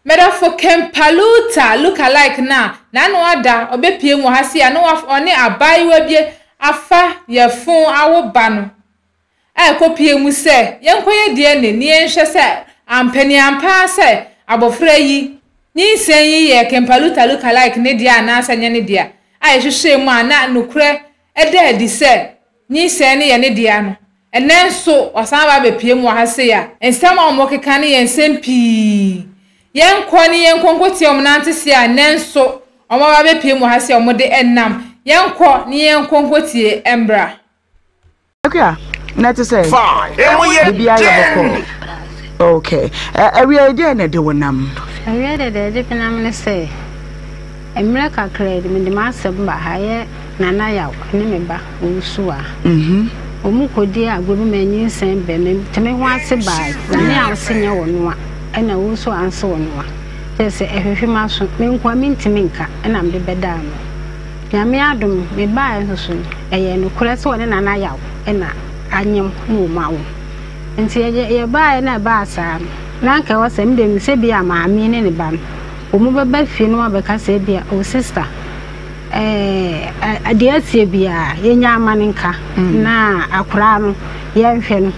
Medafo Ken Paluta look alike no a n'ano ada ɔbɛpue mu wɔ ha sei a na ɔne abaayewa bi afa yafunu awo ba no a ɛkɔpue mu sɛ yɛnkɔyɛ DNA na yɛnhwɛ sɛ ampaniampa ara sɛ abɔfra yi nyinsɛn yi yɛ Ken Paluta look alike ne dea anaasɛ ɛnyɛ ne dea a yɛhwehwɛɛ mu a na nokorɛ ɛda adi sɛ nyinsɛn no yɛ ne dea no, ɛnnɛ nso wasan aba abɛpue mu wɔ ha sei a, nsɛm a wɔkeka no yɛ nsɛm pii. Yɛnkɔ ne yɛnkɔ nkɔtie wɔn nante sei a, ɛnnɛ nso wɔn aba abɛpue mu wɔ ha sei a wɔde nam. Yɛnkɔ ne yɛnkɔ nkɔtie mmra. Akua, na ɛte sɛ biribiara yɛ bɔkɔɔ. Okay. Awia yi deɛ na ɛde wo nam? Awia deɛ deɛ ɛde me nam ne sɛ, mmerɛ kakra yi mede m'asɛm ba ha yɛ Nana Yaw ne me ba Owusu a. Wɔn kɔdi agorɔ bi ma nyinsɛn bɛ me te me ho ase bae. Nana Yaw se nyɛ ɔnoa ɛna Owusu a nse ɔnoa. Kyerɛ sɛ ɛhwehwe m'aso, me nkoa mentumi nka ɛna mede bɛdaa no. Nyame adom me baeɛ nso so no ɛyɛ nokorɛ sɛ ɔne Nana Yaw na anyem na wɔn awo. Nti yɛbaeɛ na ɛbaa saa no na anka ɛwɔ sɛ me deɛ menim sɛ ebia maame ne ne ba no wɔn bɛba fie na wɔabɛka sɛ ebia oh sister ɛɛ deɛ asie biara yɛnya ama no nka mm. na akoraa no yɛnhwɛ no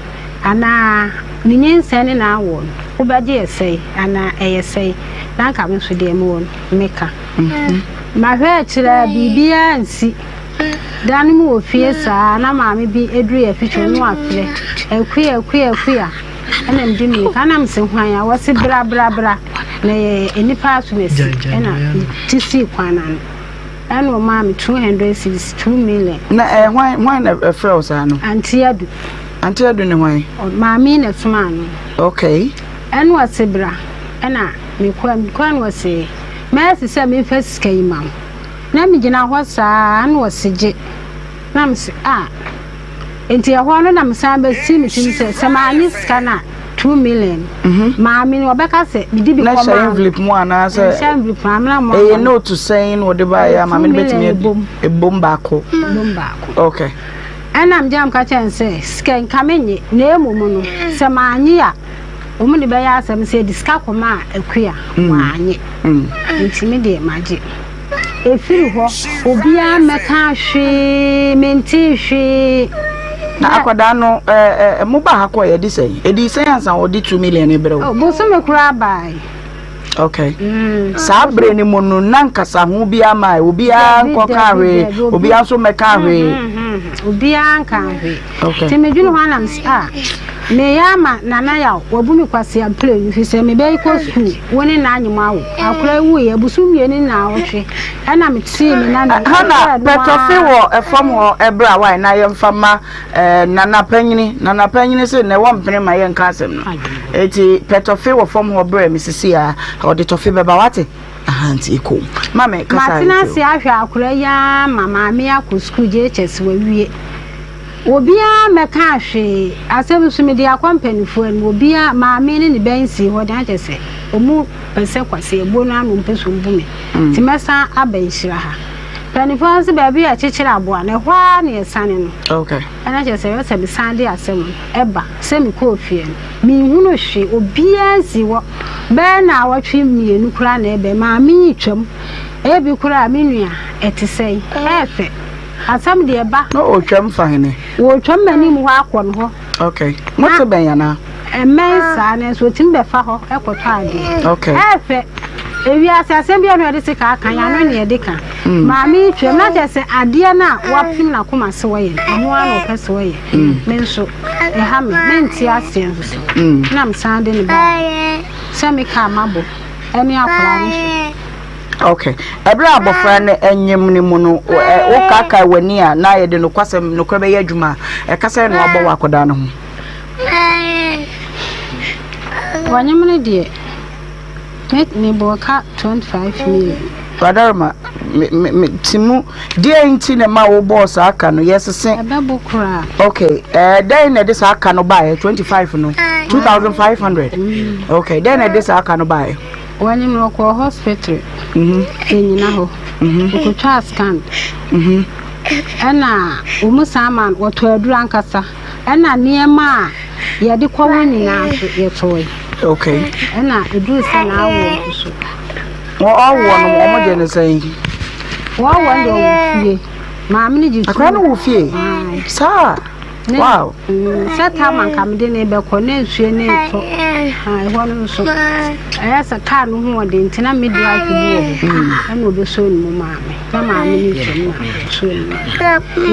anaa ne nyinsɛn ne n'awoɔ no wobɛgye yɛ sɛe anaa ɛyɛ sɛe na anka me nso deɛ mewɔ no meka mm-hmm. mahwɛ akyerɛ biribiara nsi da no mu wɔ fie saa na maame bi aduru yɛ afikyerɛ no afrɛ akuya akuya akuya ɛna mede mmirika na mese hwan a wɔse bra bra bra na yɛ nnipa aso na si ɛna ti sii kwan no ano ɛna ɔmaa me 200 cedis 2 million. Na ɛyɛ eh, hwan hwan na ɛfrɛ wo saa no? Auntie Adu. Auntie Adu ne hwan? Maame na ɛsomaa no. Okay. Ɛna ɔse bra ɛna mekɔ mekɔ ɛna ɔse mɛsi sɛ memfa sika yi ma wo na megyina hɔ saa ɛna ɔse gye na mese ah Nti ɛhɔ no na mesan bɛsii me tirim sɛ, sɛ mannye sika no a, 2 million no, maame no ɔbɛka sɛ mede bi Na kɔmaa hyɛ no. envelope mu anaasɛ Ɛnhyɛ envelope mu, amena mo ɛyɛ ama no. note sɛn na wɔde baeɛ a Ɛyɛ maame 2 no million bɛtumi adi? ɛbom. Ɛbom baako. Ɛbom baako. Okay. Ɛna megyaa mu ka kyerɛɛ no sɛ, sika yi nka mennye, na mmom no, sɛ mannye a, wɔn de bɛyɛ asɛm sɛ yɛde sika kɔmaa Akua, wannye. Nti me deɛ magye. Ɛfiri hɔ, obiara mmɛkaa hwee, mentee hwee. Na akwadaa no, ɛɛ mo ba ha kɔɔ yɛde sɛn? Ɛdi sɛn ansa wɔde 2 million brɛ wo? Oh, bosome koraa bae. Okay. Saa bere no mu no, na nkasaho biara ma obiara nkɔka hwee, obiara nso mmɛka hwee. Obiara nka hwee. Okay. Nti medwene ho anam sɛ ah, meyɛ ama Nana Yaw, wabu me kwasea plane fi sɛ mebɛyi kɔ sukuu, wo ne na anyem awo. Akora yi wuiɛ, abosom mmienu ne naawɔtwe, ɛna metee me nana. Hana, pɛtɔfe wɔ ɛfam hɔ ɛberɛ a wae na yɛmfa ma eh, Nana Panyini. Nana Panyini se na ɛwɔ mpene ma yɛnka asɛm no. Eti pɛtɔfe wɔ fam hɔ berɛ me sisi a ɔde tɔfe bɛba wate. Aha nti kɔ. Ma me kasa Matena ase ahwɛ akora yi ara ma maame akɔ sukuu JHS wawie. Obiara mmɛkaa hwee. Asɛm nso mede akɔ mpanimfoɔ anim. Obiara, maame ne ne ba nsii hɔ de akyɛ sɛ ɔmu pɛ sɛ Kwasi abuo no ano ɔmpɛ sɛ ɔbu me. Nti mɛsan aba nhyira ha. Mpanimfoɔ no sɛ baabi a yɛkyekyere aboa no, ɛhɔ ara na yɛsane no. Okay. Ɛna kyerɛ sɛ ɛyɛ sɛ mesan de asɛm no ɛba sɛ mekɔɔ fie no, menhunu hwee. Obiara nsii hɔ. Bɛyɛ naawɔtwe mmienu koraa na ɛbɛn. Maame yi twam. Ebi koraa me nua, ɛte sɛn? Ɛyɛ fɛ. Asɛm deɛ ba. Na ɔretwam fa hene? Ɔretwam m'anim hɔ akɔ no hɔ. Okay. Mote bɛn anaa? Ɛmmɛn saa nanso ɔtumi bɛfa hɔ kɔtɔ adeɛ. Okay. Ɛɛfɛ. Ewiase asɛm biara na yɛde sika aka yɛn ano na yɛde ka. Mm. Maame yi twam na kyerɛ sɛ adeɛ no a wapem n'akoma sɛ ɔyɛ no ɔno ara na ɔpɛ sɛ ɔyɛ. Mm. Me nso ɛha me mente aseɛ nso so. Mm. Na mesan de ne ba sɛ me kaa mabɔ ɛne akwaraa no so. Okay. Ɛberɛ a abɔfra no nyem no mu no, wokaakae w'ani a na yɛde nokwasɛm nokorɛ bɛyɛ adwuma a, ɛka sɛ na wabɔ wɔ akwadaa no ho. Wɔnyem no deɛ, mebɔɔ ka 25 million. Badarima, me me me ti mu deɛ nti na ɛma wobɔɔ saa ka no yɛsese. Ɛbɛbo koraa. Okay, ɛɛ dɛn na ɛde saa ka no baeɛ 25 no 2500. Mm. Okay, dɛn na ɛde saa ka no baeɛ? Wɔnyem no wɔkɔɔ hospital ɛnyina hɔ wɔkɔtwaa scan ɛna wɔn san ma wɔtɔ aduru ankasa ɛna nneɛma a yɛde kɔwo nyinaa nso yɛtɔe. Okay. Ɛna ɛduru sɛ n'awoɔ nso so. Wɔn awoɔ no wɔn gye ne sɛn? Wɔn awoɔ no deɛ ɔwɔ fie. Maame no gye tu. Akora no wɔ fie. Saa. Wow. Sɛ tam anka mede ne bɛkɔ na nsuo ne retɔ. Ɛhɔ no nso ɛyɛ sɛ kaa no ho ɔden nti na midwife bi wɔ hɔ. Ɛna ɔbɛsɔ ne mu maame. Na maame no twam na ɔsɔ ne mu.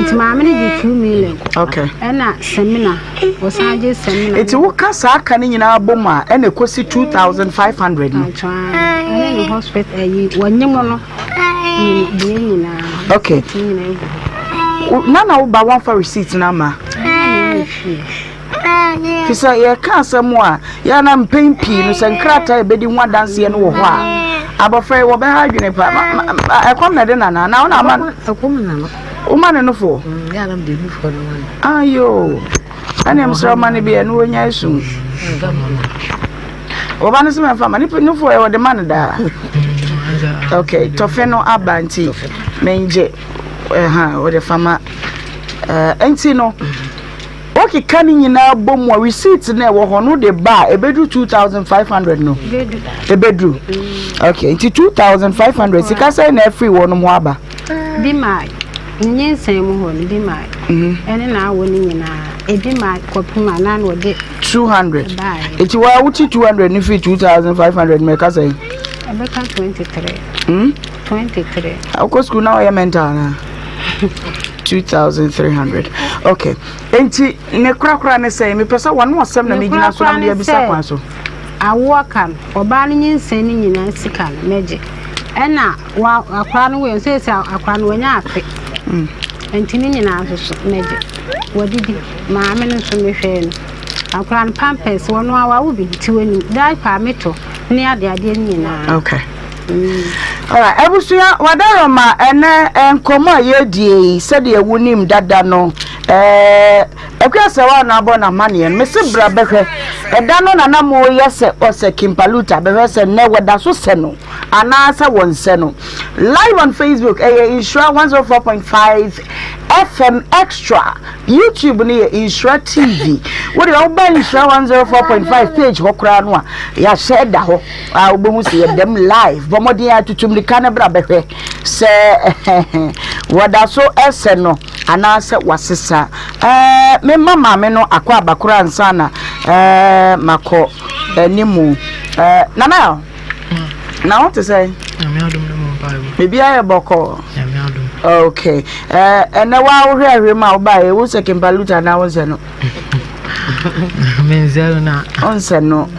Nti maame no gye 2 million. Okay. Ɛna sɛmina ɔsan gye sɛmina. Nti woka saa ka no nyinaa bɔ mu a ɛna ɛkɔsi 2500 no. Ɛne ne hospital ayi wɔnyem no deɛ nyinaa. Okay. Nyinaa gu hɔ. Nana wo ba wɔmfa receipt no ama. Fi sɛ yɛka asɛm a yɛana mpɛn pii no sɛ nkrataa a ɛbɛdi ho adanseɛ no wɔ hɔ a abɔfra yi wɔbɛha adwene pa. Ɛkɔm na ɛde nana na wona ama ɛkɔm na no woma ne nofoɔ. Yɛ anam de nufoɔ no ma no. Ayo ɛne mesrɛ woma no bi ɛno wɔnya asu. Wɔba no sɛ mɛmfa ma ne nufoɔ yɛ wɔde ma no daa. Okay, tɔfe no aba nti mengye ɛha wɔde fa ma nti no wokeka ne nyinaa bɔ mu a receipt na ɛwɔ hɔ no de ba a ɛbɛduru 2500 no ɛbɛduru. Okay, nti 2500 sika sɛn na ɛfiri wɔ nom hɔ aba? Bi ma nyinsɛn mu hɔ no bi ma ɛne n'awo no nyinaa ebi ma kɔpem a na na ɔde 200 nti wa wokyi 200 no firi 2500 ma ɛka sɛn? Ɛbɛka 23. 23. Wokɔ sukuu na wɔyɛ mental na 2300. Okay, nti ne korakora ne sɛn? Mepɛ sɛ wɔne ɔsɛm na megyina so na mede abisa kwan so. Awoɔ ka no ɔbaa no nyinsɛn no nyinaa sika no mɛgye ɛna wa akwaraa no wɔ sɛ sɛ akwaraa no wanya afe nti ne nyinaa nso so mɛgye wɔdidi maame no nso mehwɛɛ no akwaraa no pampers wɔn a wawo bi nti wɔnim diaper a metɔ ne adeadeɛ no nyinaa. Okay. Alright, abusua wadaroma ɛnɛ nkɔmɔ a yɛredie yi sɛdeɛ wonim dada no ɛɛ Akua sɛ wa na abɔ n'amaneɛ no mese bra bɛhwɛ ɛda no na na moyɛ sɛ ɔsɛ Kimpaluta bɛhwɛ sɛ nnɛ wɔda so sɛ no anaasɛ wɔnsɛ no. Live on Facebook ɛyɛ Nhyira 104.5 FM Extra, YouTube no yɛ Nhyira TV. Wo deɛ woba Nhyira 104.5 page hɔ koraa no a yɛahyɛ da hɔ a wobɛhu sɛ yɛdam live. Bɔ mmɔden atutu mmirika no bra bɛhwɛ sɛ wɔda so ɛsɛ no anaasɛ wasesa. Ɛɛ mema maame no akɔ abakoro ansa na ɛɛ makɔ animu. Ɛɛ Nana. Na wo te sɛ? Nyame adom ne mo mpaebɔ. Biribiara yɛ bɔkɔɔ. Nyame adom. Okay. Eh, ɛnɛ wa wohwɛ ahwɛ mu a wobaeɛ wo sɛ Kimpaluta anaa wo nsɛ no? Mensɛ no na. Ɔnsɛ no.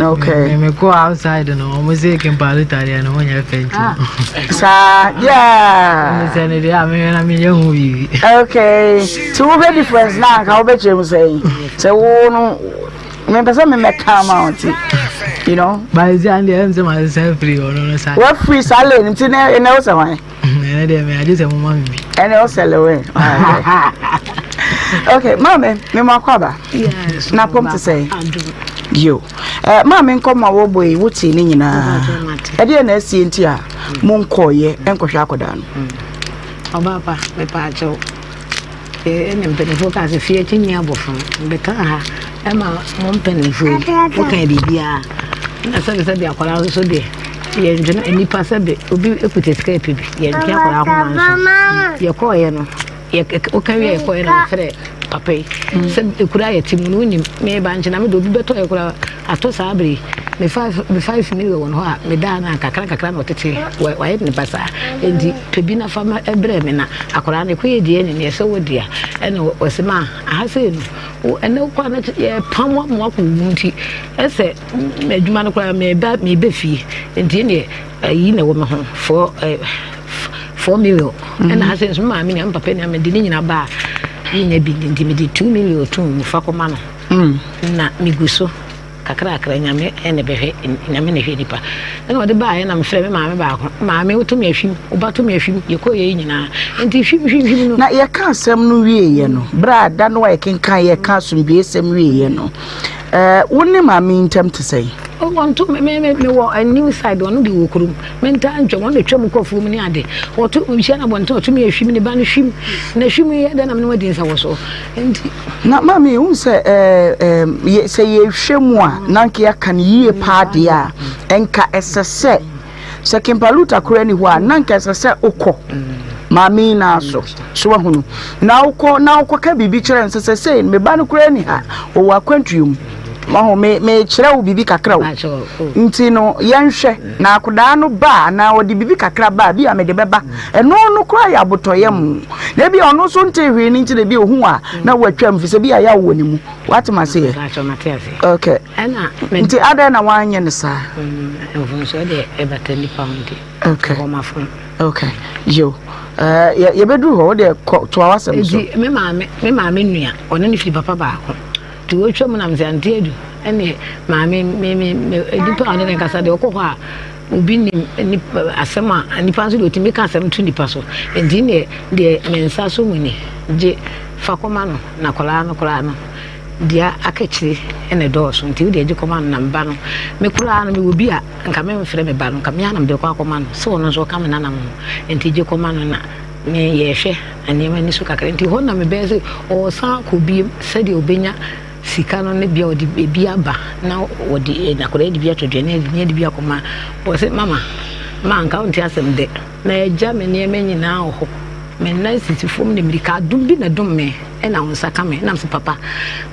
Okay. Me me kɔ outside no, ɔmo sɛ Kimpaluta deɛ no ho nyɛ fɛ nti. Ah. Saa, yeah. Mensɛ no deɛ a mehwɛ na menyɛ ho biribi. Okay. Ti wohwɛ difference na anka wobɛkyerɛ mu sɛ sɛ wo no mepɛ sɛ memɛka ama wo nti you know. Baasi andi ɛm sɛ ma sɛ firi ɔno no sa. Wafiri saa lane nti na ɛnɛ wo sɛ hwan? Ɛnɛ deɛ mɛ agye sɛ mo ma mi bi. Ɛnɛ wo sɛ lewe. Okay, maame me mo akɔ aba. Yes. Na pɔm te sɛ. Yo. Eh, maame nkɔmɔ a wɔbɔ yi wote ne nyinaa. Ɛdeɛ na asie nti a mo nkɔɔyɛ nkɔhwɛ akɔdaa no. Ɔbaa pa mepa akyɛw. Ɛna mpanimfoɔ kaa sɛ fie akyi nni abɔfra. Mebɛkaa ha ɛma mo mpanimfoɔ yi mokaa biribiara. Na sɛbesɛbe akwadaa nso deɛ yɛndwene nnipa sɛbe obi kuta sika ɛpɛ bi yɛntwe akwadaa ho ma nso. Yɛkɔɔeɛ no woka wie yɛkɔɔeɛ na mefrɛ papa yi sɛ ekura yɛte mu no wonim meba nkyɛn na mede obi bɛtɔ yɛ koraa Ato saa bere yi, me 5 million wɔ hɔ a medaa no a nkakra nkakra na ɔtete, wayɛ ne basaa. Enti pɛ bi na fa ma brɛ me na akwadaa no ɛkɔyɛ DNA no yɛsɛ wo dea. Ɛna ɔse ma aha sei no, wo ɛnɛ wokɔ a na yɛpam wo ama wakɔ wo mu nti ɛsɛ adwuma no koraa meba meba fie. Enti ɛneɛ ayi na ɛwɔ me ho 4 million. Ɛna ha sei nso me maame nua me papa nua mede ne nyinaa ba a yɛnya bi nti mede 2 million too mu fa kɔma no. Na megu so kakrakra, Nyame na ɛbɛhwɛ, Nyame na ɛhwɛ nipa. Ɛna ɔde baeɛ na mefrɛ me maame baako, maame woto me ahwim, wo ba to me ahwim, yɛkɔ yei nyinaa. Nti hwim hwim hwim no. Na yɛka asɛm no wieeɛ no, berɛ a da no a yɛkenkan yɛka asomdwoeɛsɛm wieeɛ no, eh, wo ne maame yi ntam te sɛn? Wɔnto me me me mewɔ a new side ɔno de wɔ kurom mentaa ntwam ɔno na twam kɔ afuom ne ade wɔto mehyia no abɔnten ɔto me ahwim ne ba no hwim na hwim yɛ dɛn na me ne wadi nsa wɔ so nti. Na maame ehu sɛ ɛɛ ɛɛ sɛ yɛhwɛ mu a na nka yɛaka no yie paa deɛ a nka ɛsɛ sɛ Sɛ Kimpaluta koraa nni hɔ a, na anka ɛsɛ sɛ wokɔ maame yi nan so. So wahunu? Na wokɔ na wokɔka biribi kyerɛ no sɛ sɛsei me ba no koraa nni ha, ɔwɔ akwantuo mu. Wahu, me mekyerɛ wo biribi kakra o. Nti no, yɛnhwɛ na akodaa no ba a, anaa ɔde biribi kakra ba a, bi a mede bɛba. Ɛno no koraa yɛ abotɔyam. Na ebi a ɔno nso ntee hwee no nti na ebi a ohu a na watwam, fi sɛ bi a yaw wɔ ne mu. Wate ma se yɛ? Okay. Nti adɛn na wanyɛ no saa? Mfomsoɔ deɛ ɛbata nipa ho nti. Okay. Okay. Yo. Uh, yɛbɛduru hɔ wodeɛ kɔ toa w'asɛm so. Nti me maame me maame nua ɔne ne firi papa baako nti wɔtwa mu nam sɛ ante adu ɛne maame me me me nipa a ɔne ne nkasa deɛ ɔkɔ hɔ a obi nim nipa asɛm a nipa nso deɛ ɔtumi ka asɛm to nipa so nti deɛ deɛ me nsa so mu ni gye fa kɔma no na akwadaa no koraa no deɛ aka akyire na ɛdɔɔso nti wodeɛ gye kɔma no na me ba no me koraa no mewɔ bi a nka memfrɛ me ba no nka me ara na mede kɔ akɔma no sɛ ɔno nso ɔka me nanam ho nti gye kɔma no na me yɛhwɛ nneɛma ani so kakra nti hɔ na mebɛyɛ sɛ ɔsan akɔ biem sɛdeɛ ɔbɛnya sika no ne bia ɔde ebi aba na ɔde eh, akwadaa de bi atɔ aduane ne de bi akɔma wɔ sɛ mama ma nka wonte asɛm dɛ na agya me nneɛma nyinaa wɔ hɔ me nan sisi fam ne mmirika adom bi na dom me ɛna wo nsa ka me na mesɛ papa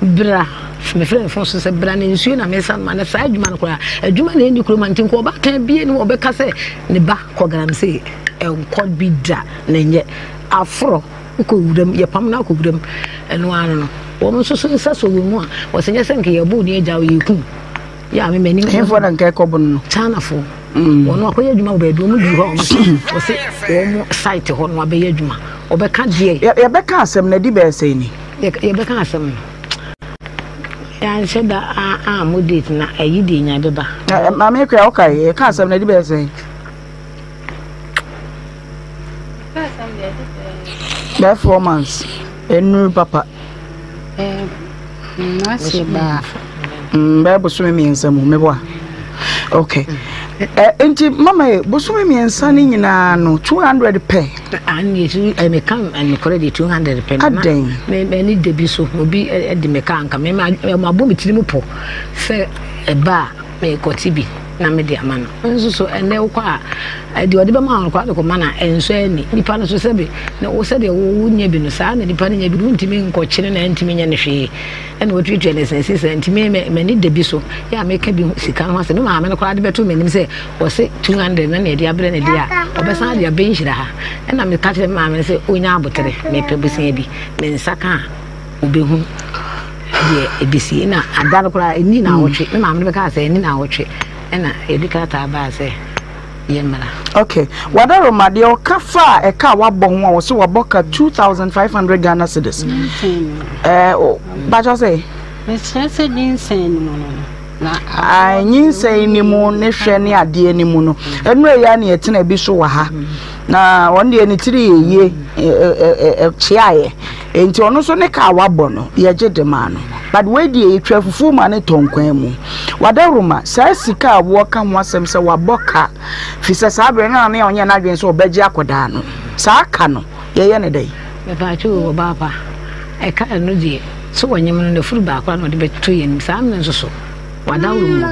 bra mefrɛ ne fon so sɛ bra ne nsuo na mesa no ma na saa adwuma no koraa adwuma na ɛnni kurom nti nka ɔbaatan bie ne wɔbɛka sɛ ne ba kɔ galamsey ɛnkɔ bi da na ɛnyɛ aforɔ wokɔ wuram yɛpam no akɔ wuram ɛno ano no wɔn nso so nsa so wɔ mu a wɔsɛ nyɛ sɛ nka yɛbo ne agya yɛkum Yɛ a me m'ani. Hefoɔ na nka ɛkɔ bono no? Chinafoɔ. Mm. Wɔn akɔyɛ adwuma wɔ baabi wɔn duru hɔ a wɔn se wɔse wɔn site hɔ no abɛyɛ adwuma. Wɔbɛka deɛ. Yɛbɛka asɛm no adi bɛyɛ sɛn ni? Yɛbɛka asɛm no. Yɛanhyɛ da ammɔ date na ɛyi deɛ nya bɛba. Maame Akua wokae yɛka asɛm no adi bɛyɛ sɛn? Bɛyɛ 4 months. Ɛnuru papa. Bɛyɛ bosome 3 mu meboa. Okay. Nti mama yi bosome 3 no nyinaa no 200 pɛ. Meka nokorɛ deɛ 200 pɛ. Adɛn? M'ani da bi so obi de me ka nka me mabɔ me tirim pɔ sɛ ɛba a mekɔte bi na mede ama no nso so ɛnɛ wokɔ a deɛ ɔde bɛma wo no kɔ ade kɔma no a ɛnsɔ ani nipa no so sɛbe na wo sɛdeɛ wonya bi no saa na nipa no nya bi no wontumi nkɔkyene na ɛntumi nyɛ no hwee ɛna watuatua no asinasini saa nti me m'ani da bi so yɛ a meka bi sika no ho asɛm me maame no koraa de bɛto m'anim sɛ wɔse 200 na na ɛde abrɛ no deɛ a ɔbɛsan de abɛnhyira ha ɛna meka kyerɛ me maame no sɛ ɔnya abotere mepɛ bosea bi me nsa ka a ɔbɛhu deɛ ɛbɛsi na ada no koraa ɛni na awɔtwe me maame no bɛkaa sɛ ɛni na awɔtwe ɛna yɛde krataa baa sɛ yɛmmra. Okay. Wadaroma deɛ ɔka fa a ɛka a wabɔ ho a wɔsɛ wabɔ ka 2500 Ghana cedis. Ɛɛ bakyɛ sɛ. Mekyerɛ sɛ nyinsɛn no mu no. Na nyinsɛn no mu ne hwɛ ne adeɛ no mu no. Ɛnura yi a na yɛtena bi so wɔ ha. Na wɔn deɛ ne tiri yɛ yie ɛkyeaeɛ. Enti ɔno nso ne ka a wabɔ no, yɛgye de maa no. But wei deɛ yɛtwa fufuo ma no tɔ nkwan mu. Wadaworoma, saa sika a wɔka ho asɛm sɛ wabɔ ka, firi sɛ saa berɛ no na na ɔnyɛ n'adwene sɛ ɔbɛgye akwadaa no, saa ka no, yɛyɛ no dɛn? Mepaakyɛw o, ɔbaa pa, ɛka ɛno deɛ, sɛ wɔnyem no, n'afuru baako ara na ɔde bɛto yɛn anim, saa mmerɛ nso so. Wadaworo mu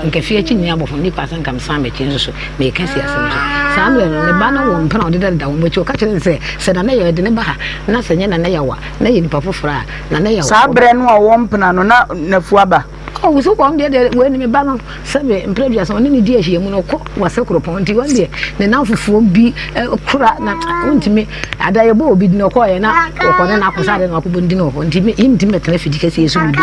nka fie akyi nni abɔfo nni kwa sɛ nka mesan m'akyi nso so meka si asɛm so. Saa mmerɛ no, ne ba no wɔ mpena a ɔdeda deda wɔn akyi. Ɔka kyerɛ no sɛ, sɛ Nana Yaw de ne ba ha na sɛ nyɛ Nana Yaw a, na ɛyɛ nipa foforɔ a, Nana Yaw. Saa berɛ no a ɔwɔ mpena no, na n'afu aba. Oh, so wɔn deɛ deɛ wei ne me ba no sɛbe mprɛ aduasa ɔne ne di ahyiamu no ɔkɔ wase kuropɔn nti wɔn deɛ ne namfofoɔ bi kura na wontumi ada yɛbɔ obi din ɔkɔɔyɛ na ɔkɔ ne n'akɔ sɛ ade na wakɔbɔ ne din wɔ hɔ nti ntumi mɛtena fidi kɛseɛ so mu bi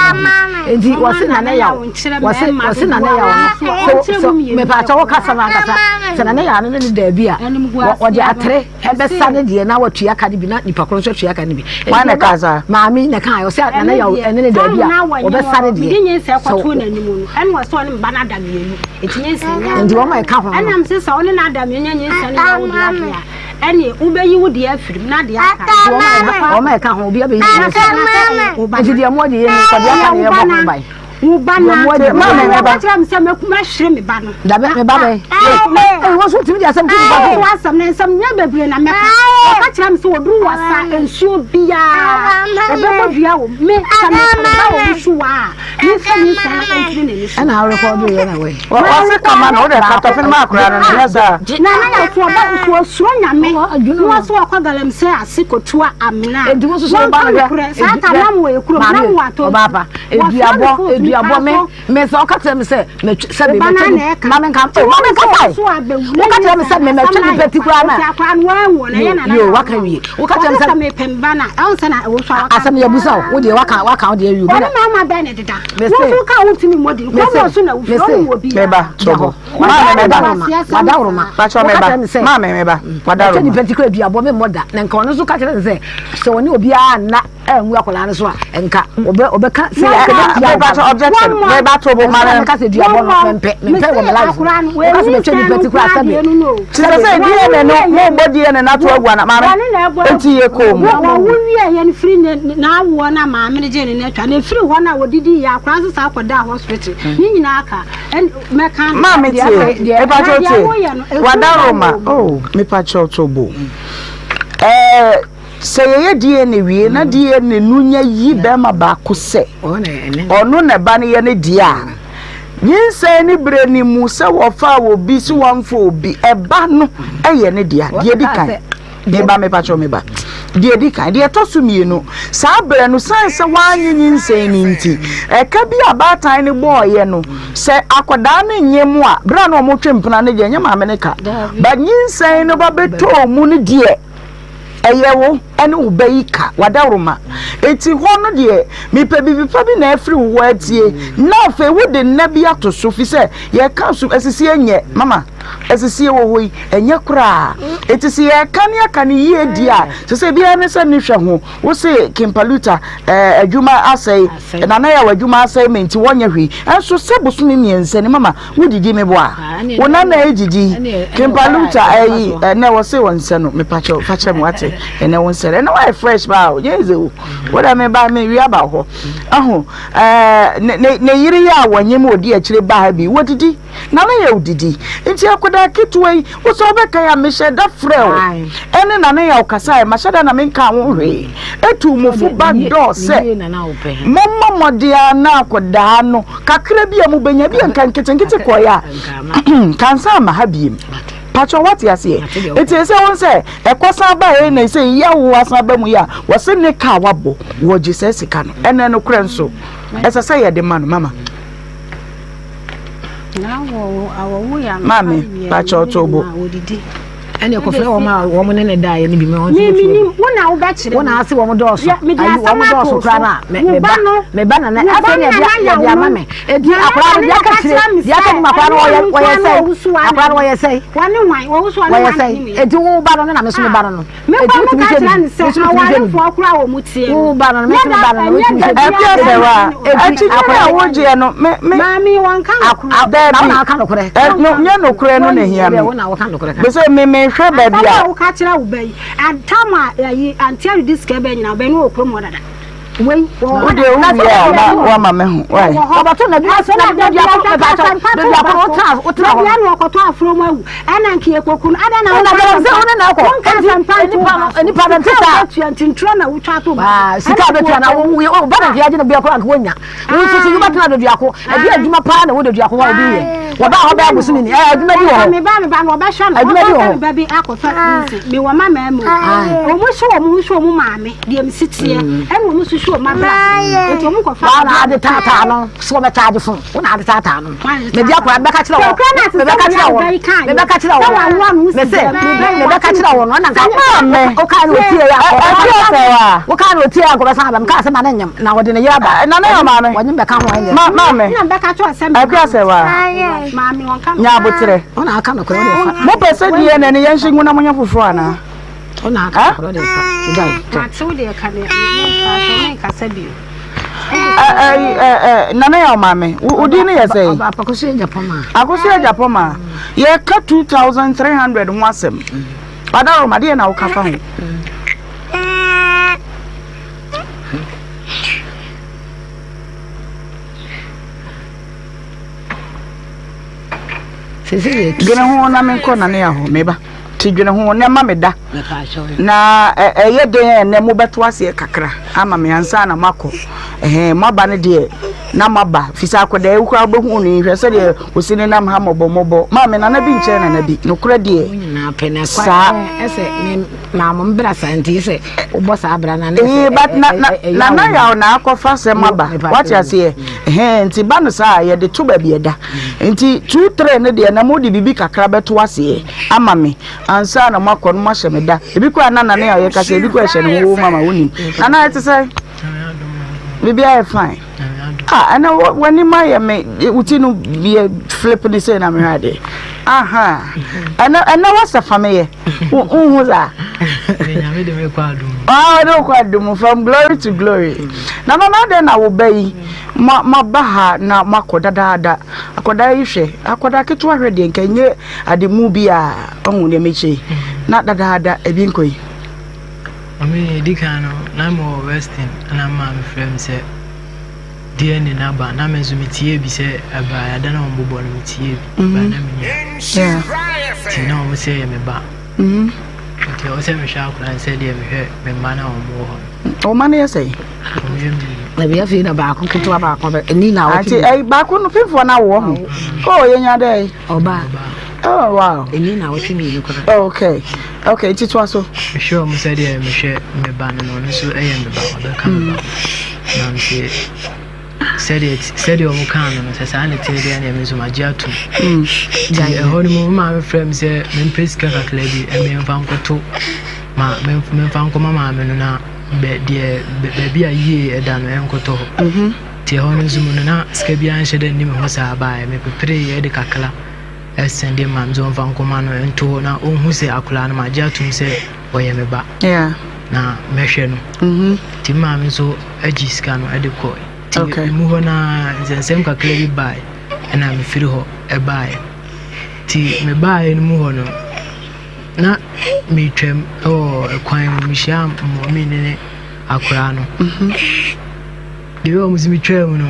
nti wɔse nana yaw wɔse wɔse nana yaw no so so mepaakyɛ wo kasa no ankasa sɛ nana yaw no ne ne daabi a wɔde atere ɛbɛsa ne deɛ na watua ka no bi na nipa koro nso atua ka no bi wɔn na ɛka saa maame na ɛka ɔsɛ nana yaw ɛne ne daabi a wɔbɛsa ne deɛ ɛna wɔsɛ ɔne mba no ada mmienu nti nyinsɛn nti wɔn a ɛka ho no ɛnam sɛ sɛ ɔne no ada mmienu nyinsɛn no yɛ wo deɛ adeɛ a ɛne wobɛyi wo deɛ afiri mu na deɛ aka wɔn a ɛka ho obi abɛyi deɛ afiri mu nti deɛ mo de yɛ ni kɔdeɛ aka ne yɛ bɔ ho ban. Wo ba na Maame me ba. Wɔka kyerɛ me sɛ mɛhwere me ba no. Dabi me ba bɛn. Ee wɔn so tumi di asɛm tumi ba ko. Asɛm na nsɛm nyɛ bebree na mɛka. Wɔka kyerɛ me sɛ wɔduru wɔ sa nsuo biara ɛbɛbɔ dua wɔ me sɛ me ba wɔ wusu wa a me nfa me nsa mfiri n'ani so. Ɛna arekɔdo yɛ na wɛ. Wɔse kama na wode katɔfe no ma akora no no nyɛ saa. Na na yɛ so ɔba so osuro nyame. Na wɔso ɔkɔ galamsey ase kotua amena. Wɔnka nokorɛ saa ta nam wɔ ekuro nam wɔ atɔ. Ɔbaapa eduabɔ eduabɔ me me sɛ ɔka kyerɛ me sɛ mɛtwi sɛ me mɛtwi ni ma me nka o ma me nka fae woka kyerɛ me sɛ me mɛtwi nipa ti koraa na yo waka wie woka kyerɛ me sɛ asɛm yɛ busa o wo deɛ waka waka wo deɛ wie ɔne mama bɛn ne deda wo ka wo ntumi mmɔ din kɔn mu so na wofiri ɔne wɔ bi meba tɔbɔ maame meba wadaworoma pakyɛ meba maame meba wadaworoma mɛtwi nipa ti koraa eduabɔ me mmɔ da na nka ɔno nso ka kyerɛ ne sɛ sɛ ɔne obiara nna angu akwadaa no so a nka ɔbɛ ɔbɛka sɛ ɔbɛtia wo ba objection meba to bo mara meka sɛ duabɔ no mempɛ mempɛ wɔ me life woka sɛ mɛtwa nipa ti koraa sɛbe kyerɛ sɛ DNA no mo bɔ DNA no ato agu ana maame enti yɛ kɔɔ mu wɔwo wie yɛ no firi n'awoɔ no a maame no gyee ne no atwa na ɛfiri hɔ no a wɔdidi yɛ akwadaa nso saa kɔdaa hospital ne nyinaa ka mɛka maame tie mepakyɛw tie wadaroma oh mepakyɛw to bo ɛɛ Sɛ yɛyɛ DNA wie na DNA no nya yi bɛrima baako sɛ ɔno na ɛba no yɛ ne deɛ a, nyinsɛn ne berɛ no mu sɛ wɔfaa obi sɛ wɔamfa obi, ɛba no yɛ ne dea. Deɛ di kan, meba mepakyɛw meba. Deɛ di kan, deɛ ɛtɔ so mmienu, saa berɛ no sane sɛ wɔanye nyinsɛn no nti, ɛka bi a baatan no bɔɔyɛ no, sɛ akwadaa no nye mu a, berɛ a na wɔtwe mpena no deɛ ɛnyɛ maame no ka, but nyinsɛn no ba bɛtɔɔ mu no deɛ, Ɛyɛ wo ne wo ba yi ka w'adaworoma. Enti hɔ no deɛ, mepɛ biribi pa bi na afiri wo hɔ atie. Na afei wode nna bi ato so, fi sɛ yɛka so asisie nyɛ, mama, asisie wɔ hɔ yi, ɛnyɛ koraa. Enti sɛ yɛka ne aka no yie di a, sɛ sɛ biara ne sɛ ne hwɛ ho. Wo se Kimpaluta eh, adwuma asɛe, Nana Yaw adwuma asɛe me nti wɔnyɛ hwee. Ɛnso sɛ bosome mmiɛnsa ni, mama, Wodidi me boa. Wo nana edidi. Kimpaluta ayi ɛnɛ wɔ se wɔn nsɛ no mepakyɛw fakyɛ me wate ɛnɛ wo nsɛ no ɛnɛ wayɛ fresh paa o nyɛ easy o wo dɛ me ba me wia ba hɔ ɛho ɛɛ ne ne ne yere yi a wɔnye mu odi akyire ba ha bi wɔdidi nana yɛ odidi nti akwadaa ketewa yi wosɛ wobɛka ya mehyɛ da frɛ o ɛne nana yɛ ɔkasa ɛ mahyɛ da na menka ho hwee etu mo fo back door sɛ mommɔ mmɔden a na akwadaa no Kakra bi a mobɛnya bi a nka nketenkete kɔeɛ a nka nsa amma ha biem. Pakyɛ wate aseɛ? Nti ɛsɛ wɔn sɛ ɛkɔ san ba yɛ na ɛsɛ yi awo asan ba mu yi a wɔse ne ka a wabɔ wɔgye saa sika no ɛnɛ no korɛ nso ɛsɛ sɛ yɛde ma no mama. Maame pakyɛ ɔtɔ bo. Ɛne kɔfrɛ wɔn a wɔn ne ne daeɛ no bi ma wɔn nso bɛtua bi. Wo na wobɛkyerɛ wo na ase wɔn dɔɔso. Ayi wɔn dɔɔso koraa na me me ba me ba na na afei na ɛde yɛde ama me. Eti akwaraa no deɛ aka kyerɛ deɛ aka nim akwaraa no wɔyɛ wɔyɛ sɛn akwaraa no wɔyɛ sɛn wɔyɛ sɛn eti wo ba no ne na me so me ba no no. Eti wotumi hwɛ ne bi me so metumi hwɛ ne bi. Wo ba no no me so me ba no no wotumi hwɛ bi. Ɛfia sɛ wa akyinnye no a wogyeɛ no me me. Maame wɔn ka nokorɛ. Daabi na ɔka nokorɛ. No nyɛ nokorɛ no na ehia me. Bese me me hwɛ baabi a. Asɛm a woka kyerɛ wo ba yi atam a ayi ante aredi sika bɛn nyina wo bɛn no wɔ kurom hɔ dada. Wei wɔ hɔ Wo deɛ wo wie a na woama me ho wai. Wɔbɛto na bi na bi akɔ ɛbɛtɔ baabi akɔ wotena wotena hɔ. Baabi a na ɔkɔtɔ afuro mu awu ɛna nka ekoku no ada na wɔn na sɛ wɔn na ɛkɔ wɔn ka asɛmpa nto nipa no nipa no nti saa tua nti ntura na wotwa to ba sika bɛtua na wo wo ba na nka yɛagye no bi akɔ anka wonya wo nso so wobɛtena doduako ɛde adwuma paa na wo doduako hɔ a obi yɛ wɔba hɔ bɛyɛ bosome ni ɛɛ adwuma bi wɔ hɔ me ba me ba no wɔbɛhwɛ no adwuma bi wɔ hɔ me ba bi akɔtɔ nse me wɔ ma maa mu wɔn hyɛ wɔn ho hyɛ wɔn maame deɛ me si teɛ ɛna wɔn nso hyɛ wɔn abira nti wɔn kɔfa wɔn na ade taataa no so wɔn bɛkyɛ ade fon wɔn na ade taataa no mede akora mebɛka kyerɛ wɔn mebɛka kyerɛ wɔn mebɛka kyerɛ wɔn mese mebɛka kyerɛ wɔn ɔna nka wokaa ne ɔtie yɛ akɔ wokaa ne ɔtie yɛ akɔ bɛsan aba mekaa sɛ ma ne nyem na wɔde ne yere aba nana yɛ maame wɔnyem bɛka ho ɛnyɛ maame ɛkua sɛ wa nya aboterɛ ɔna aka nokorɛ wode fa mopɛ sɛ DNA no yɛnhye ngu na monyɛ foforɔ anaa ɔna aka nokorɛ wode fa Nana yɛ ɔmaame wo din no yɛ sɛ Akoso Agyapɔma Akoso Agyapɔma yɛka 2300 ho asɛm Adaroma deɛ na woka fa ho Dwene ho na menkɔ Nane Yaw hɔ, meba. Nti dwene ho na ma me da. Na ɛyɛ dɛn a ɛnnɛ mobɛto aseɛ kakra ama me ansa na moakɔ. Ɛhɛn, moaba no deɛ na moaba. Firi sɛ akwadaa yi koraa wobɛhu no yi, hwɛ sɛdeɛ ɔsi nenam ha mmɔbɔ mmɔbɔ. Maame, nana bi nkyɛn nana bi. Nokorɛ deɛ, saa. Ee, but na, na, nana yaw na akɔfa asɛm aba. Wate aseɛ? Ɛhɛn, nti ba no saa a, yɛde to baabi ɛda. Nti 2, 3 no deɛ na mode biribi kakra bɛto aseɛ ama me. Ansa na moakɔ no moahyɛ me da. Ebi koraa na nana a yɛka sɛ ebi koraa ɛhyɛ ne ho mama wonim. Nana ɛte sɛ biribi ayɛ fine. Ah, ɛnɛ w'anim ayɛ me wo ti no yɛ flip ne sei na mehwɛ adeɛ. Aha. Ɛnɛ ɛnɛ wasɛ fa me yɛ. Wohu saa. Nyame de me kɔ adum. Ah, ɔde kɔ adum from glory to glory. Na nana adɛn na wo ba yi ma ma ba ha na makɔ dadaada. Akɔdaa yi hwɛ, akɔdaa ketewa hwɛ deɛ nka nye Ade mu bi a ɔhu deɛ mekyerɛ yi na dadaada ebi nkɔ yi. Ɔme edi kan no na me wɔ western ɛna me maame frɛ me sɛ DNA no aba na me nso me tie bi sɛ ɛba ada na wɔn bobɔ no me tie bi ba na me nya ti na wɔn sɛ yɛ me ba nti ɛwɔ sɛ mehwɛ akora no sɛ deɛ mehwɛ me mma na wɔn wɔ hɔ no. Wɔn mma no yɛ sɛ. Wɔn yɛ mmienu. Na bi afei na baako ketewa baako bɛ ni na awɔtwe. Ati ɛyi baako no fimfoɔ na awɔ ho. Oh yɛn nya dɛ. Ɔbaa. Oh wow. Ɛni na awɔtwe mmienu koraa. Oh, okay okay nti toa so. Mehwɛ wɔn sɛdeɛ mehwɛ me ba no no ɔno nso yɛ me ba ɔbɛka me ba ho na mese sɛdeɛ sɛdeɛ wɔn kaa no no sɛ saa na ɛteɛ deɛ ɛna me nso magye atom nti ɛhɔ no mu me maame frɛ me sɛ mempɛ sika kakra bi ɛmɛ mfa nkɔto ma memfa nkɔma maame no na bɛ deɛ baabi a yie ɛda no ɛnkɔtɔ hɔ. Nti ɛhɔ no nso mu no na sika biara nhyɛ da nni me ho saa baeɛ mepepereeɛ de kakra sɛnde maa me sɛ ɔmfa nkɔma no nto hɔ na ɔnhu sɛ akwadaa no magye atom sɛ ɔyɛ me ba na mɛhwɛ no nti me maame nso agye sika no de kɔe nti ɛmu hɔ no ara nsɛnsɛm kakra bi baeɛ ɛna mefiri hɔ ɛbaeɛ nti mebaeɛ no mu hɔ no na metwam wɔ kwan mu mehyia mɔmi ne akwadaa no The way wɔn si mi twaa mu no,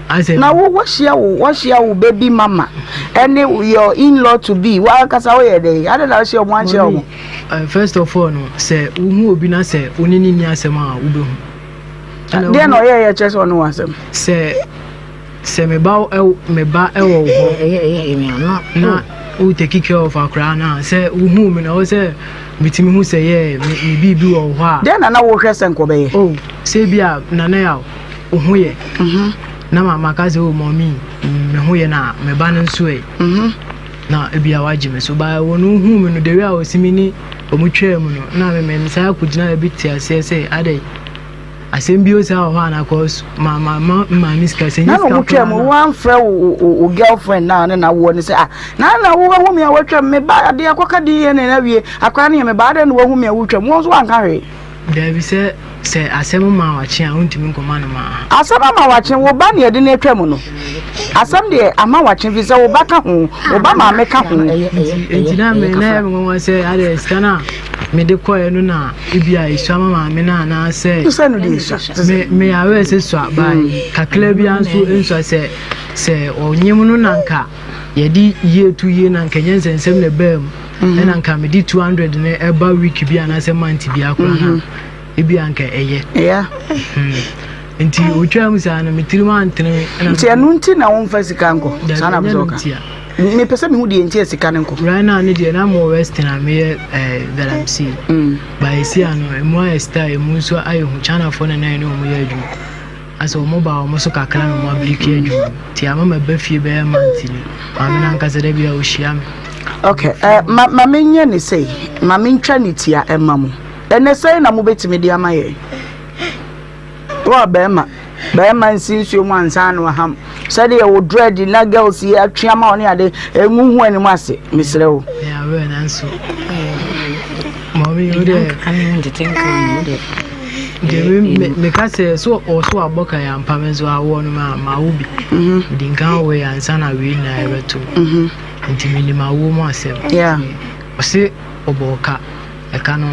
asɛ. Na wo wahyia wo wahyia wo baby mama ɛne your in law to be wankasa woyɛ dɛ adɛ na wahyia wɔn ankyerɛ wɔn. Eh, first of all no sɛ wohu obi na sɛ wo ne ne nni asɛm a wobɛhu. Deɛ na ɔyɛ yɛ kyerɛ sɛ ɔne wɔ asɛm. Sɛ Sɛ me ba me ba wɔ wo hɔ na wo take care of akwadaa no a sɛ wohu me na wo sɛ metumi hu sɛ yɛ me biribi wɔ wo hɔ a. Dɛn na na wohwɛ sɛ nkɔbɛyɛ? Oh, sɛ bi a nana yɛ wo ho yɛ. Mhm. Na ma maka sɛ oh mɔmi me ho yɛ na me ba no nso ɛ. Mhm. Na ebi a wagye me so ba wɔn hu me no the way a wɔsi me ne wɔn twaa mu no na me me saa akɔgyina ebi te aseɛ sɛ adɛ. Asɛm bi osaa wɔ hɔ ana cause ma ma ma maame sika sɛ nye sika koraa na. Wotwa mu wɔamfrɛ wo wo girlfriend na ne na woɔ ne sɛ ah na na wo wahu me a watwa me ba adeɛ akɔka din yɛ ne na wie akora ne yɛ me ba adɛn na wahu me a wotwa mu wɔn nso wanka hwee. Daabi sɛ sɛ asɛm ma wakye a wontumi nkɔma no ma. Asɛm ama wakye wo ba ne yɛde no atwa mu no asɛm deɛ ama wakye fi sɛ wo ba ka ho wo ba maame ka ho. Nti na me na yɛ me nwanwa sɛ adɛ sika no a mede kɔɛ no na ebi a esua ma maame no anaasɛ sɛ no de esua me me awɛ sɛ sua ba mm. kakra bi nso nsua sɛ sɛ ɔnyem no na nka yɛde yie to yie na nka nyɛ nsɛnsɛm na ɛbaa mu mm-hmm. ɛna nka mede 200 no ɛba week bi anaasɛ month bi akora na mm-hmm. ebi a nka ɛyɛ hmm. nti otwa mu saa no me tirim antene nti ɛno nti na womfa sika nkɔ saa na bɛsɛ ɔka mepɛ sɛ mehu deɛ nti a sika no nkɔ right now ne deɛ na mewɔ western a meyɛ eh, galamsey mm. ba ɛsi a no ɛmu ayɛ star ɛmu nso ayɛ hu chinafoɔ na na ɛne ɔmo yɛ adwuma asɛ ɔmo ba ɔmo so kakra na ɔmo abiriki adwuma nti ama maba fie bɛyɛ month ni maame no ankasa da bi a ɔhyia me okay eh, ma, ma menyɛ ne sei ma mentwa ne tia ɛma mo ɛnɛ sɛn na mobɛtumi de ama yɛn Wo a bɛrima, bɛrima nsi nsuo mu ansa na waham. Sɛdeɛ wo dread na girls yi atwe ama wo ne ade, ɛngu ho anim ase, mesrɛ wo. Yeah, nanso. Mami, wo deɛ. Deɛ meka sɛ so ɔso abɔ ka yɛ ampa me nso awoɔ no ma mawo bi. Mede nka awoɔ yɛ ansa na wei nyinaa ɛbɛto. Nti menim awoɔ mu asɛm. Ɔse ɔbɔɔ ka. Ɛka no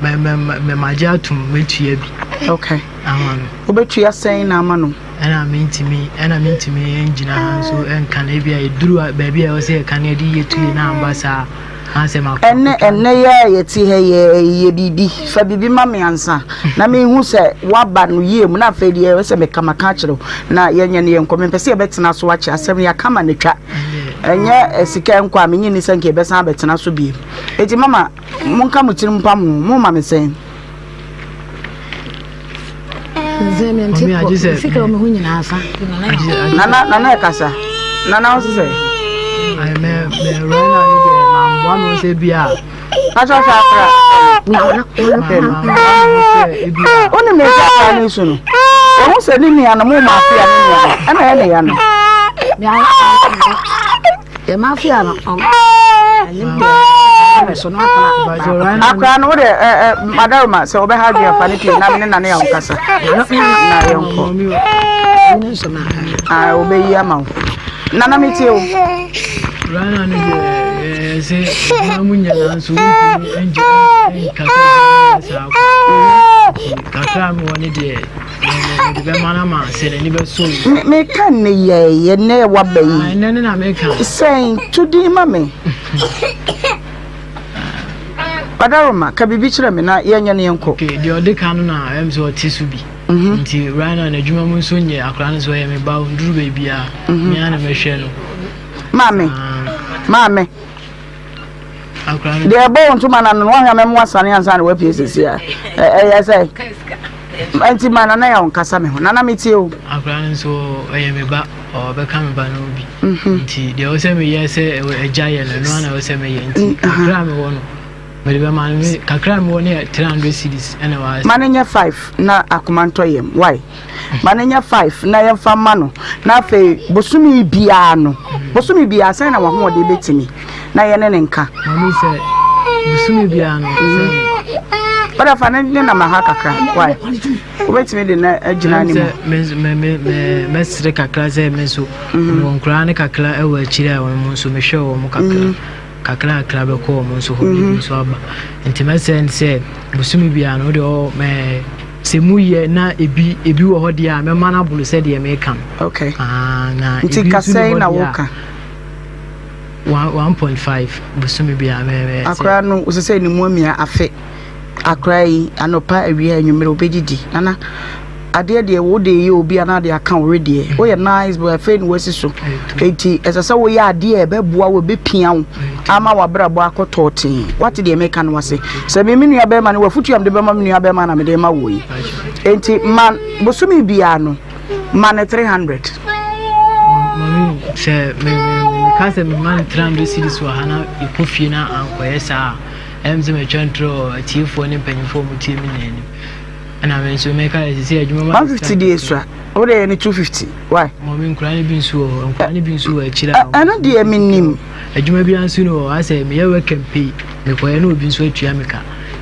mɛ mɛ mɛ magye atom mɛtua bi. Okay. Ama no. Wobɛtua sɛn na ama no? Ɛna mentumi ɛna mentumi ngyina ha nso nka no ebi a ɛduru baabi a ɛwɔ sɛ yɛka no yɛde yɛ tue na amba saa na sɛ makɔ Ɛnɛ ɛnɛ yɛ a yɛte ha yɛ yɛ biribi fa biribi ma me ansa na mehu sɛ woaba no yie mu na afei deɛ ɛwɔ sɛ meka maka akyerɛ wo na yɛnyɛ no yɛnkɔ mempɛ sɛ yɛbɛtena so akyɛ asɛm no yɛaka ma no twa ɛnyɛ sika nkɔ a menye ni sɛ nka yɛbɛsan abɛtena so biem enti mama Monka mo tirim mpam ho, momma me sɛn? Nana nana ɛkasa nana wo sisɛ. Mɛ mɛ rɛ na ne deɛ maa mboa mi sɛ bi a. Atwa hwɛ akora. Wonim ne nsa akora ne nsu no. Ɛho sɛ ne nua no mo ma afia ne nua no ɛna ɛyɛ ne ya no. Yɛ mafia no akora no wode madaroma sɛ wobɛha adwene afa ne pie na mene nane a wokasa na yɛnkɔ wobɛyi ama wo nana metie wo Rana no deɛ sɛ adwuma mu nyɛ nanso wontumi nkasa saa kakra mewɔ ne deɛ Meka nnɛ yi ɛnnɛ waba yi. Sɛn to din ma me. Ɔdaroma ka biribi kyerɛ me na yɛnyɛ no yɛnkɔ. Okay, deɛ ɔde ka no na ɛm sɛ ɔte so bi. Mhm. Nti right now n'adwuma mu nso nyɛ akwadaa no nso ɔyɛ me ba ɔnduru baabi a mhm. me ara na mɛhwɛ no. Maame, ah. maame. Deɛ ɛbɔ wo ntoma no ano no woahwɛ a mɛmo asane ansa na woapue sɛsi a ɛyɛ sɛ nti ma nana yɛ ɔnkasa me ho nana metie o. Akora no nso ɔyɛ me ba ɔbɛka me ba no bi mhm. nti deɛ ɛwɔ sɛ meyɛ sɛ agya yɛ no ɛno ana ɛwɔ sɛ meyɛ nti mm, kakra a mewɔ no mede bɛma no kakra a mewɔ no yɛ 300 cedis ɛna wɔ ma no nyɛ 5 na akoma ntɔ yam why Ma no nyɛ five na yɛmfa mma no, na afei bosome biara no, bosome biara sɛn na w'ahoɔden bɛtumi na yɛne ne nka. Mami sɛ bosome biara no sɛ. Wọ́dà fa ne ne nam ha kakra why wobɛtumi de na agyina ne mu. Mɛsere kakra sɛ me nso mhm. mewɔ nkoraa ne kakra wɔ akyiri a wɔn nso mehwɛ wɔn kakra. Mhm. Kakrakra bɛkɔ wɔn nso hɔ bi nso aba nti mɛsrɛ no sɛ bosome biara no wode ɔ mɛ sɛ mu yɛ na ebi ebi wɔ hɔ deɛ a mɛma no abolo sɛ deɛ meka no. Okay. Ah, na nti ebi nso ni hɔ deɛ a 1.5 bosome biara mɛ mɛ. Akora no wosɛ sɛ ne mu amia afe. Akora yi anɔpa awia anwummerɛ wobɛdidi nana adeɛ deɛ wo de yɛ obi anaa de aka wo wedeɛ woyɛ nice boy afei na wasi so enti ɛsɛ sɛ woyɛ adeɛ a ɛbɛboa wo ɛbɛpia wo ama w'abrabɔ akɔ tɔɔtee wate deɛ meka no ase sɛ me me nua bɛrima no wafutu a mede bɛma me nua bɛrima na mede ma wo yi enti ma bosome biara no ma no 300 Mami, sɛ meka sɛ mema no 300 cedis wɔ ha na yɛkɔ fie na ankɔyɛ saa a ɛyɛ me sɛ matwa ntorɔ wɔ atiefoɔ ne mpanyimfoɔ a wɔtie me nyinaa anim. Ɛna me nso meka sɛ sisi adwuma ma. 150 deɛ esua wo deɛ yɛ ne 250 why. Mɔmi nkura ne bi nso wɔ hɔ nkura ne bi nso wɔ akyire a. Ɛno deɛ me nim. Adwuma bi nso no wɔ hɔ asɛ meyɛ work and pay mekɔyɛ na obi nso atua me ka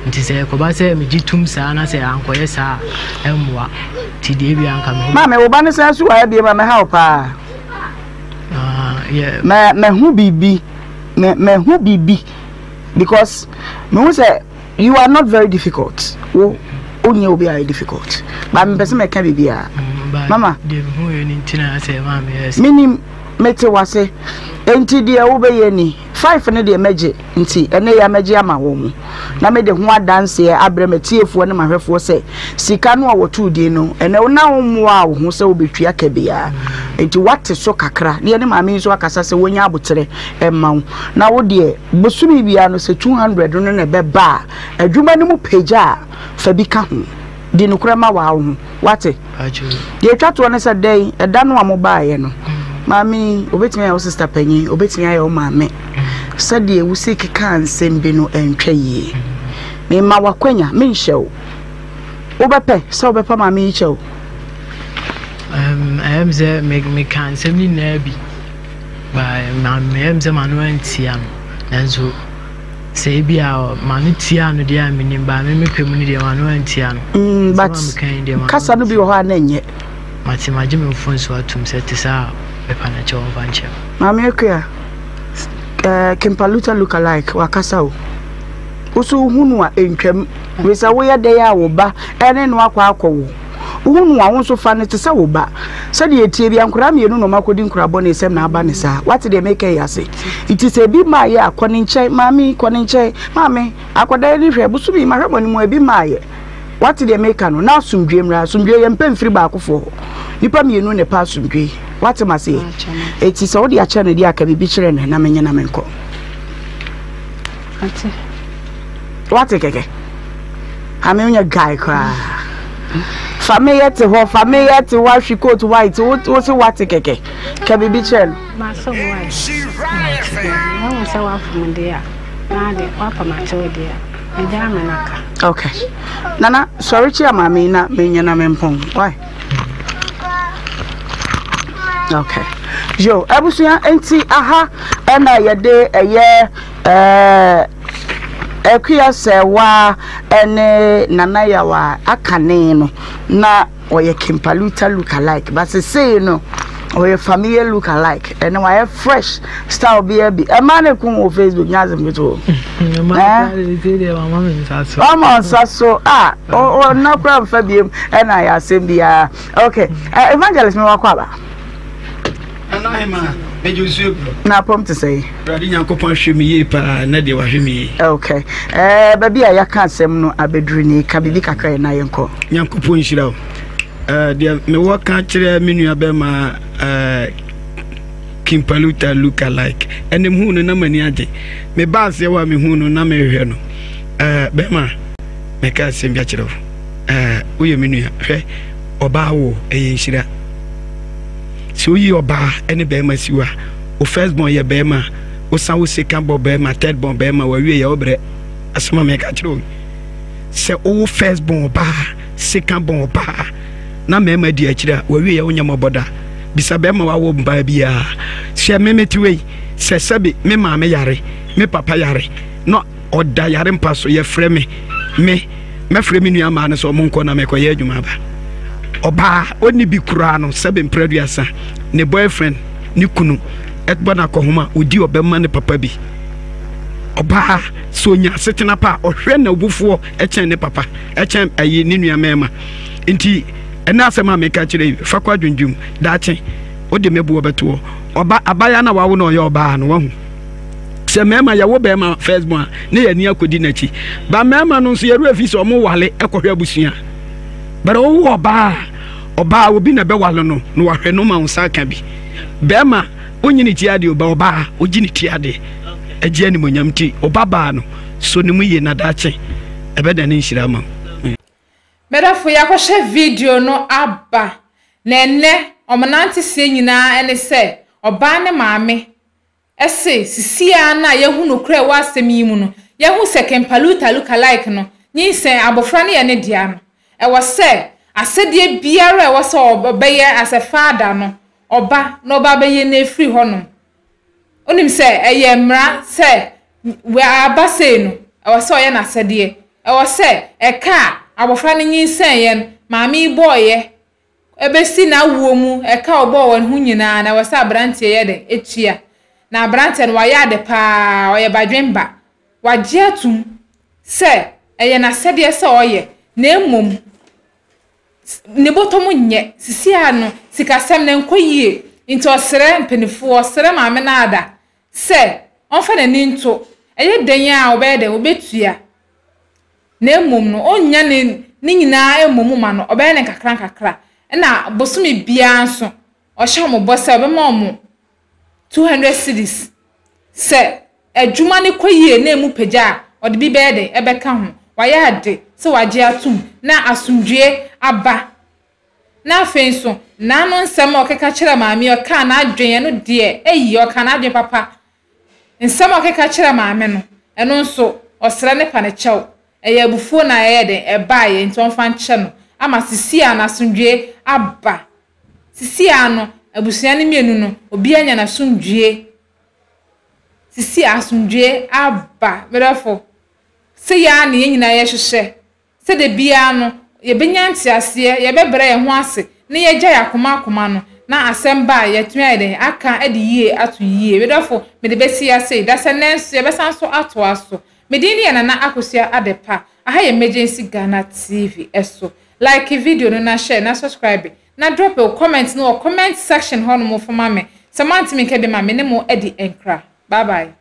nti sɛ ɛkɔba sɛ megye tum saa na sɛ ankɔyɛ saa a ɛmmoa nti deɛ ebi anka me ho. Maame wo ba ne san so wɔ ha bie ma mɛha wo paa. Mɛ mɛhu biribi mɛ mɛhu biribi because mehu sɛ. You are not very difficult. Wo wonyɛ obi a yɛ difficult. Ba mepɛ sɛ mɛka biribi a. Mm, Mama. Menim mete wase. Enti deɛ wobɛyɛ ni. Five no deɛ mɛgye nti ɛnɛ yɛ mɛgye ama wɔn mu. Na mede ho adanseɛ abrɛ matiefoɔ ne mahwɛfoɔ sɛ sika no a wɔtoo din no ɛnɛ wo na wommoa wo ho sɛ wobɛtua ka biara. Enti wate so kakra. Ne yɛne maame nso akasa sɛ wɔnya aboterɛ ɛma wo. Na wo deɛ Bosome biara no sɛ 200 no na ɛbɛba a, adwuma no mu pagya a, fa bi ka ho. Di nokorɛ ma waa wo ho. Woate? Deɛ ɛtwa toɔ ne sɛ dɛn, ɛda no a mobaeɛ no, maame yi, ɔbɛtumi ayɛ wo sista panyin, ɔbɛtumi ayɛ wo maame. Sɛdeɛ wosi kekaa nsɛm bi no, ɛntwa yie. Mema w'akwanya, menhyɛ wo. Wobɛpɛ sɛ wobɛpa maame yi kyɛw? Ɛyɛ me sɛ meka nsɛm no nyinaa bi. Ɛyɛ me sɛ m'ano antia no, nanso sɛ ebi a m'ano tia no deɛ a menim ba me mepɛ mu no deɛ m'ano antia no. Mm, but kasa no bi wɔ hɔ a na ɛnyɛ. Mate magye me mfomso atom sɛ te saa a mepa no kyɛw ɔmfa nkyɛ me. Maame Akua, eh, Kimpaluta look alike, wakasa o. Wo so wohu no a ɛntwam. Wei sɛ woyɛ dɛn a wo ba ɛne no akɔ akɔwo. Wohu no a, wo nso fa no te sɛ wo ba. Sɛdeɛ ɛteɛ biara, nkwadaa mmienu na wɔakɔdi nkwadaa bɔne sɛm na aba no saa. Woate deɛ mereka yi ase? Nti sɛ ebi mmaeɛ a, kɔ ne nkyɛn. Maame yi, kɔ ne nkyɛn. Maame, akwadaa yi ni hwɛ, bosome yi mahwɛ mo anim a, ebi mmaeɛ. Woate deɛ mereka no? Na asomdwoeɛ mmra. Asomdwoeɛ, yɛmpɛ mfiri baakofoɔ hɔ. Nnipa mmienu na ɛpɛ asomdwoeɛ. Woate m'aseɛ? Enti sɛ wode akyɛ no deɛ a, ka biribi kyerɛ no na menyɛ na menkɔ. Mate. Wate kɛkɛ. Ame wonya guy koraa. Fa me yɛ te hɔ, fa me yɛ te hɔ ahwe coat white, wo se wate kɛkɛ. Ka biribi kyerɛ no. Maso bo ayɛ. Wahu sɛ wafom deɛ a, na de wapam akyɛw deɛ a, mede ama no aka. Okay. Nana, sɔre kyia maame na menyɛ na mempɔn. Why? Okay. Yo, abusua nti aha ɛna yɛde ɛyɛ ɛɛ Akua Sɛwa ɛne Nana Yawa akane no na ɔyɛ Kimpaluta look alike but sesei no ɔyɛ familiar look alike ɛne wayɛ fresh style biara bi ɛmaa ne ko wɔ Facebook nyɛ asɛm ketewa ɔma nsa so a ɔna kora mfa biem ɛna ayɛ asɛm biara okay evangelist me wakɔ aba na apɔm te sɛ Awurade Nyankopɔn ahwɛ me yie paa na deɛ wahwɛ me yie. Okay. Eh, baabi a yɛaka asɛm no abɛduru ni ka biribi kakra yɛ na yɛnkɔ. Nyankopɔn nhyira wo. Eh, deɛ mewɔ ka kyerɛ me nua bɛma eh, Kimpaluta look alike. Ɛnɛ mehu no na m'ani agye. Meba aseɛ wɔ a mehu no na mehwɛ no. Eh, bɛma mɛka asɛm bi akyerɛ wo. Eh, woyɛ me nua. Hwɛ, ɔbaa wo ɛyɛ nhyira. Sɛ woyi ɔbaa ne bɛrima si hɔ a, wo first born yɛ bɛrima a, wosan wo second born bɛrima, third born bɛrima, wawie yɛ wobrɛ. Asɛm a meka kyerɛ wo sɛ wowo first born ɔbaa, second born ɔbaa, na mmarima di akyire a, wawie yɛ wonyɛ mmɔbɔ da. Bisa bɛrima wawo mbaa biara. Sɛ me mete wei, sɛ sɛbe me maame yare, me papa yare, na ɔda yare mpa so, yɛfrɛ me, me mɛfrɛ me nua mmaa no sɛ ɔmo nkɔ na mekɔyɛ adwuma aba. Ɔbaa ɔnni bi koraa no sɛbe mpere aduasa, ne boyfriend, ne kunu bɔ no akɔhoma a, ɔdi ɔbɛma ne papa bi. Ɔbaa sɛ ɔnya asetena pa a, ɔhwɛ n'abufoɔ kyɛn ne papa, kyɛn ayi ne nua mmarima. Nti ɛnɛ asɛm a meka kyerɛ yi, fa kɔ adwendwem, daakye wode me boɔ bɛtoɔ. Ɔba abaayewa no a wawo no ɔyɛ ɔbaa no, wahu. Sɛ mmarima yɛwo barima first born a, ne yɛn ani akɔdi n'akyi. Ba mmarima no nso yɛwerɛ fi sɛ ɔmo wale kɔhwɛ abusua. But wowo ɔbaa a, ɔbaa obi na ɛbɛwale no na wahwɛ no ma wo nsa aka bi. Bɛrima wonyi ne ti adeɛ o, ba ɔbaa wogye ne ti adeɛ. Ɛgye animonyam nti ɔba baa no so ne mu yie na daakye ɛbɛda ne nhyira ama wo. Medɔfo yɛakɔhwɛ video no aba na ɛnnɛ wɔn nanteseɛ nyinaa ne sɛ ɔbaa ne maame Se, sisi ara no a yɛahu nokorɛ a ɛwɔ asɛm yi mu no, yɛahu sɛ Kempaluta look-alike no nyinsɛn abɔfra no yɛ ne dea no, ɛwɔ sɛ asɛdeɛ biara a ɛwɔ sɛ ɔbɛyɛ as a father no, ɔba na ɔba abɛyɛ no afiri hɔnom. Wonim sɛ ɛyɛ mmara sɛ wei aba sei no, ɛwɔ sɛ ɔyɛ n'asɛdeɛ. Ɛwɔ sɛ ɛka a abɔfra no nyinsɛneeɛ no, maame yi bɔeɛ Ɛbɛsi n'awoɔ mu, ɛka a ɔbɔɔ wɔn ho nyinaa, na ɛwɔ sɛ aberanteɛ yɛ dɛn? Ɛtua. Na aberanteɛ no, wayɛ ade pa ara, ɔyɛ badwemba. Wagye atom sɛ ɛyɛ n'asɛdeɛ sɛ ɔyɛ, na mmom ne bɔtɔ mu nyɛ. Seesei ara no, sikasɛm no nkɔ yie, nti ɔsrɛ mpanimfoɔ, ɔsrɛ maame no ada sɛ ɔmfa n'ani nto. Ɛyɛ dɛn ara a, ɔbɛyɛ dɛn? Ɔbɛtua. Na mmom no, ɔnnya ne ne nyinaa mmɔ mu ma no, ɔbɛyɛ no nkakrankakra. Ɛna bosome biara nso, ɔhyɛ wɔn bɔ sɛ ɔbɛma wɔn 200 cedis. Sɛ adwuma no kɔ yie na emu pagya a, ɔde bi bɛyɛ dɛn? Ɛbɛka ho. Wayɛ ade sɛ wagye atom na asomdwoeɛ aba. Na afei nso, n'ano nsɛm a ɔkeka kyerɛɛ maame yi, ɔkaa n'adwene, ɛno deɛ, ei, ɔkaa n'adwene papa. Nsɛm a ɔkeka kyerɛɛ maame no, ɛno nso, ɔsrɛ no pa no kyɛw. Ɛyɛ abufuo na ɛyɛɛ dɛn? Ɛbaeɛ, nti ɔmfa nkyɛ no. Ama sisi ara no, asomdwoeɛ aba. Sisi ara no, abusua no mmienu no, obiara anya n'asomdwoeɛ. Sisi asomdwoeɛ aba. Me dɔfo, sei ara na yɛn nyinaa yɛhwehwɛ. Sɛ da biara no, yɛbɛnya nteaseɛ, yɛbɛbrɛ yɛn ho ase, na yɛagyae akoma akoma no, na asɛm ba a, yɛatumi ayɛ dɛn? Aka de yie ato yie. Me dɔfo, mede bɛsi ha sei. Dasɛ nnɛ nso, yɛbɛsan nso atoa so. Me din de yɛ Nana Akosua Adepa. Aha yɛ Emergency Ghana TV so. Like video no na share na subscribe na drop wo comment no wɔ comment section hɔ nom fa ma me. Sɛ moantumi nka bi ma me ne mo adi nkra. Bye bye.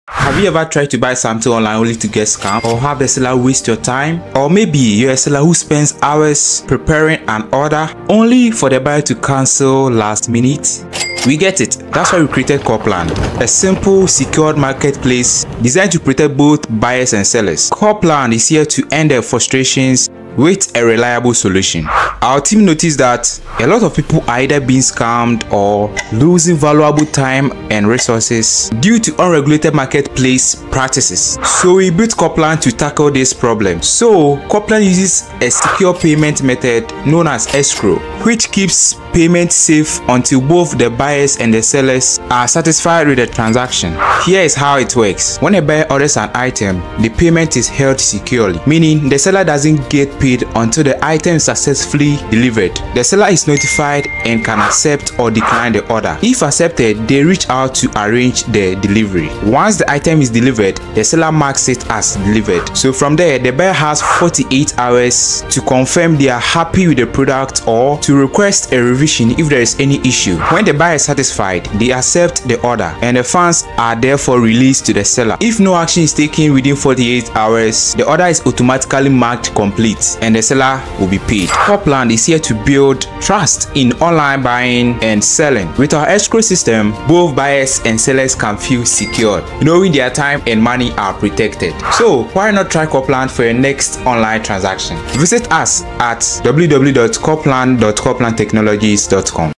Have you ever tried to buy something online only to get scammed or have the seller waste your time? Or maybe you're a seller who spends hours preparing an order only for the buyer to cancel last minute? We get it. That's why we created Copland, a simple, secured marketplace designed to protect both buyers and sellers. Copland is here to end their frustrations with a reliable solution. Our team noticed that a lot of people are either being scammed or losing valuable time and resources due to unregulated marketplace practices. So we built Copland to tackle this problem. So Copland uses a secure payment method known as escrow, which keeps payment safe until both the buyers and the sellers are satisfied with the transaction. Here is how it works. When a buyer orders an item, the payment is held securely, meaning the seller doesn't get paid until the item is successfully delivered. The seller is notified and can accept or decline the order. If accepted, they reach out to arrange the delivery. Once the item is delivered, the seller marks it as delivered. So from there, the buyer has 48 hours to confirm they are happy with the product or to request a revision if there is any issue. When the buyer is satisfied, they accept the order and the funds are therefore released to the seller. If no action is taken within 48 hours, the order is automatically marked complete and the seller will be paid. Copland is here to build trust in online buying and selling. With our escrow system, both buyers and sellers can feel secured, knowing their time and money are protected. So why not try Copland for your next online transaction? Visit us at www.copland.coplandtechnologies.com.